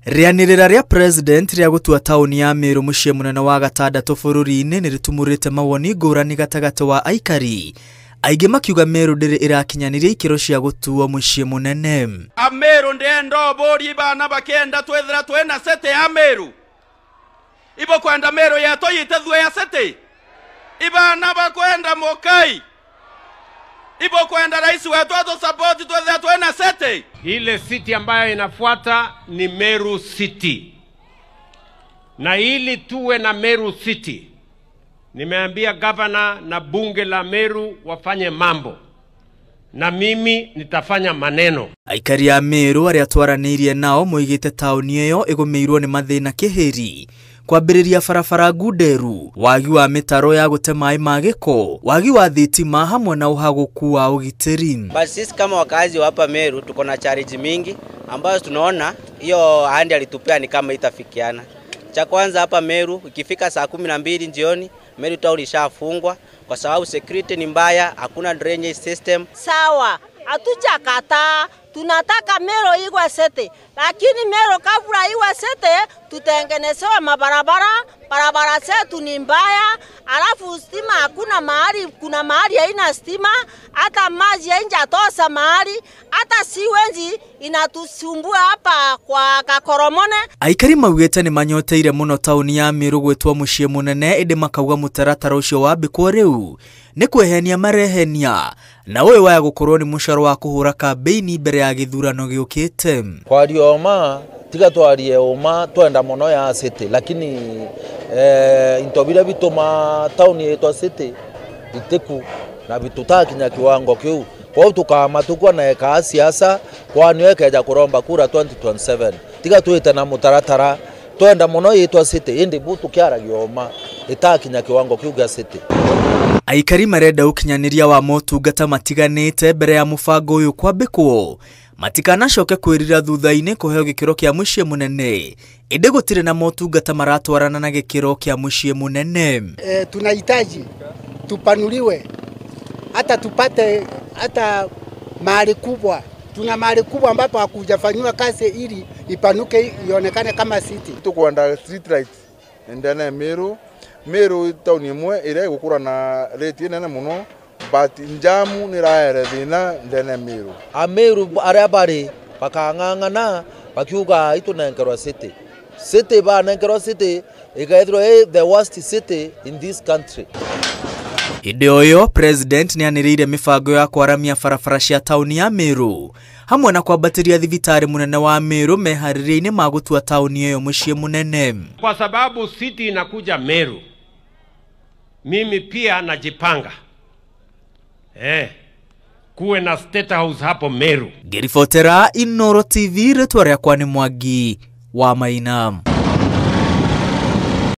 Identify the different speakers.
Speaker 1: Rĩanĩrĩra rĩa president rĩa gũtua taũni ya Meru mũciĩ mũnene wa gatandatũ bũrũri-inĩ nĩ rĩtumũrĩte mawoni ngũrani gatagatĩ wa aikari aingĩ makiuga Meru ndĩrĩ ĩrakinyanĩria ikĩro cia gũtuo mũciĩ mũnene.
Speaker 2: Ameru ndendo bori bana bakenda twethera twena sete ya Meru ibo kwenda Meru yeto yitethwe ya sete ibana bakwenda mokai ibo kwenda rais wetu ato support twethera twena sete.
Speaker 3: Ile city ambayo inafuata ni Meru City, na ili tuwe na Meru City nimeambia governor na bunge la Meru wafanye mambo na mimi nitafanya maneno.
Speaker 1: Aikari a Meru aria twaranĩirie nao moigĩte taũni ĩyo ĩgũmĩirwo nĩ mathĩna kĩhĩri, kwambĩrĩria barabara ngunderu, wagi wa mĩtaro ya gũte maĩ ma gĩko, wagi wa thitima hamwe na ũhagũku wa ũgitĩri.
Speaker 4: Basi sisi kama wakazi wa hapa Meru tuko na challenge mingi ambazo tunaona hiyo ahadi alitupea ni kama itafikiana. Cha kwanza hapa Meru ikifika saa 12 jioni Meru town ishafungwa kwa sababu security ni mbaya, hakuna drainage system.
Speaker 5: Sawa, hatujakata, tunataka Meru iwe sete, lakini Meru kabla iwe sete tutengenezewe mabarabara, barabara zetu ni mbaya, alafu stima hakuna mahali, kuna mahali haina stima, hata maji haijatosa mahali, hata siwenzi inatusumbua hapa kwa Kakoromone.
Speaker 1: Aikari maugĩte nĩ manyoteire mũno taũni ya Meru gwĩtwo mũciĩ mũnene, ĩndĩ makauga mũtaratara ũcio wambĩkwo rĩu nĩ kwehenia marehenia na ũyũ waya gũkorwo nĩ mũcoro wa kũhũra kambĩini mbere ya gĩthurano gĩũkĩte.
Speaker 6: Kwaria ũma tiga twarie ũma twenda mũno ya city, lakini into biria bituma taũni yetwa city itiku na bitutakinya kiwango kiu kwao tukama tukwa na eka siasa kwani ekeja kuromba kura 2027 tiga twite na mutaratara twenda muno yitwa city indi butu kiaragia uma itakinya kiwango kiu gia city.
Speaker 1: Aikari marenda ukinyanĩria wa motungata matiganĩte mbere ya mũbango ũyũ kwambĩkwo matikanacoke kwĩrira thutha-inĩ kũheo gĩkĩro kĩa mũciĩ mũnene, ĩndĩ gũtirĩ na motungata maratwarana na gĩkĩro kĩa mũciĩ mũnene.
Speaker 7: Tunahitaji tupanuliwe hata tupate hata mahali kubwa. Tuna mahali kubwa ambapo hakujafanywa kazi ili ipanuke ionekane kama city.
Speaker 8: Tukwenda street lights ndene Meru. Meru town imwe ira igukura na rate nene muno, but njamu ni raere thina ndene Meru.
Speaker 6: Ameru aria bari bakang'ang'ana bakiuga itunenkerwa city. City ba nenkerwa city ikaithirwo the worst city in this country.
Speaker 1: Hĩndĩ ũyo president nĩanĩrĩire mĩbango ya kwaramia barabara cia taũni ya Meru hamwe na kwambatĩria thibitarĩ mũnene wa Meru meharĩria-inĩ ma gũtua taũni ĩyo mũciĩ mũnene.
Speaker 3: Kwa sababu city inakuja Meru, mimi pia najipanga kuwe na state house hapo Meru.
Speaker 1: Ngĩribotera Inooro TV, rĩtwa rĩakwa nĩ Mwangi wa Maina.